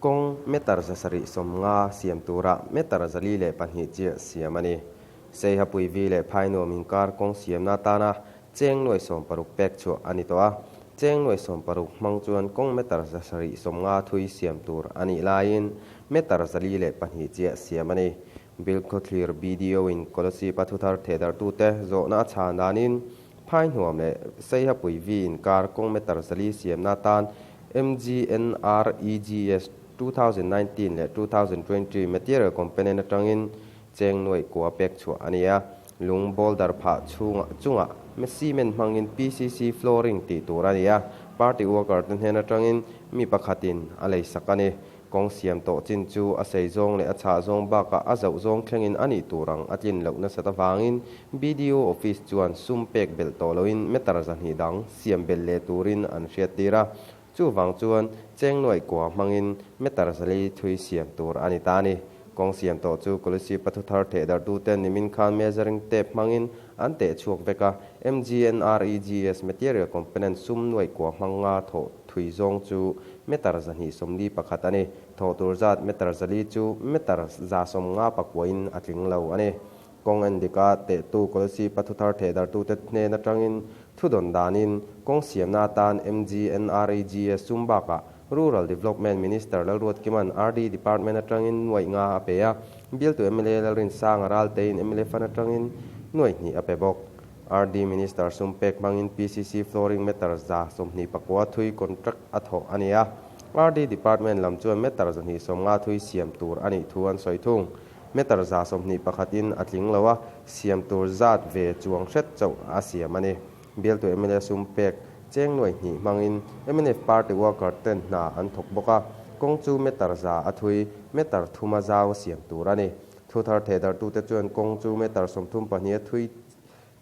Kawng meter 750 siam tura meter 402 chiah siam a ni. Seihapui vi leh Phainuam inkar kawng siamna atana cheng nuai 60 pek chhuah a ni tawh a. Cheng nuai 60 hmang chuan kawng meter 750 thui siam tur a nih laiin meter 402 chiah siam a ni. Bilkhawthlir BDO in Kolasib a thuthar thehdarhtute zawhna a chhan danin Phainuam leh Seihapui vi inkar kawng meter 400 siamna atan MGNREGS 2019 leh 2020 material component atangin cheng nuaih kua pek chhuah a ni a. Lung boulder phah chhungah chungah cement hmangin PCC flooring tih tur a ni a, party worker te hnen atangin mi pakhatin a lei sak a ni. Kawng siam tawh chin chu a sei zawng leh a chhah zawng bakah a zauh zawng thlengin a nih tur ang a tlin loh nasat avangin BDO office chuan sum pek belh tawh loin meter 200 dang siam belh leh turin an hriattir a. Chuvang chuan cheng nuaih kua hmangin meter 400 thui siam tur a ni ta a ni. Kawng siam tawh chu Kolasib a thuthar thehdarhtuten nimin khan measuring tape hmangin an teh chhuak vek a. MGNREGS material component sum nuaih kua hmanga thawh thui zawng chu meter 241 a ni. Thawh tur zat meter 400 chu meter 159 in a tling lo a ni. Kawng en dika tehtu Kolasib a thuthar thehdarhtute hnen atangin thudawn danin kawng siamna atan MGNREGS sum bakah Rural Development Minister Lalruatkima'n RD Department atangin nuaih nga a pe a, bialtu mla Lalrinsanga Raltein mla fund atangin nuaih hnih a pe bawk. RD Minister sum pek hmangin PCC flooring meter 129 thui contract a thawh a ni a, RD Department lam chuan meter 250 thui siam tur a nih thu an sawi thung. Meter 121 in a tling lo a, siam tur zat ve chuang hret chauh a siam a ni. Bialtu mla sum pek cheng nuaih hnih hmangin mnf party worker ten hna an thawk bawk a, kawng chu meter 100 a thui, meter 3 a zau a siam tur a ni. Thuthar thehdarhtute chuan kawng chu meter 32 a thui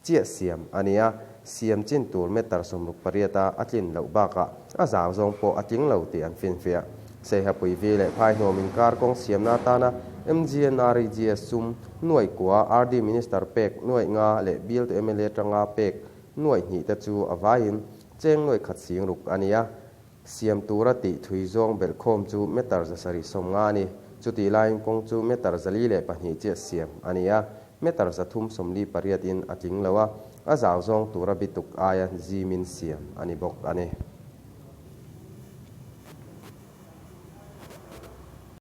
chiah siam a ni a, siam chin tur meter 68 a a tlin loh bakah a zau zawng pawh a tling lo tih an finfiah. Seihapui vi leh Phainuam inkar kawng siamna atana MGNREGS sum nuaih kua RD Minister pek nuaih nga leh bialtu mla tanga pek nuaih hnih te chu a vaiin cheng nuaih khat sing ruk a ni a. Siam tura tih thui zawng belhkhawm chu meter 750 a ni. Chutih laiin kawng chu meter 402 chiah siam a ni a, meter 348 in a tling lo a, a zau zawng tura bituk aia zimin siam a ni bawk a ni.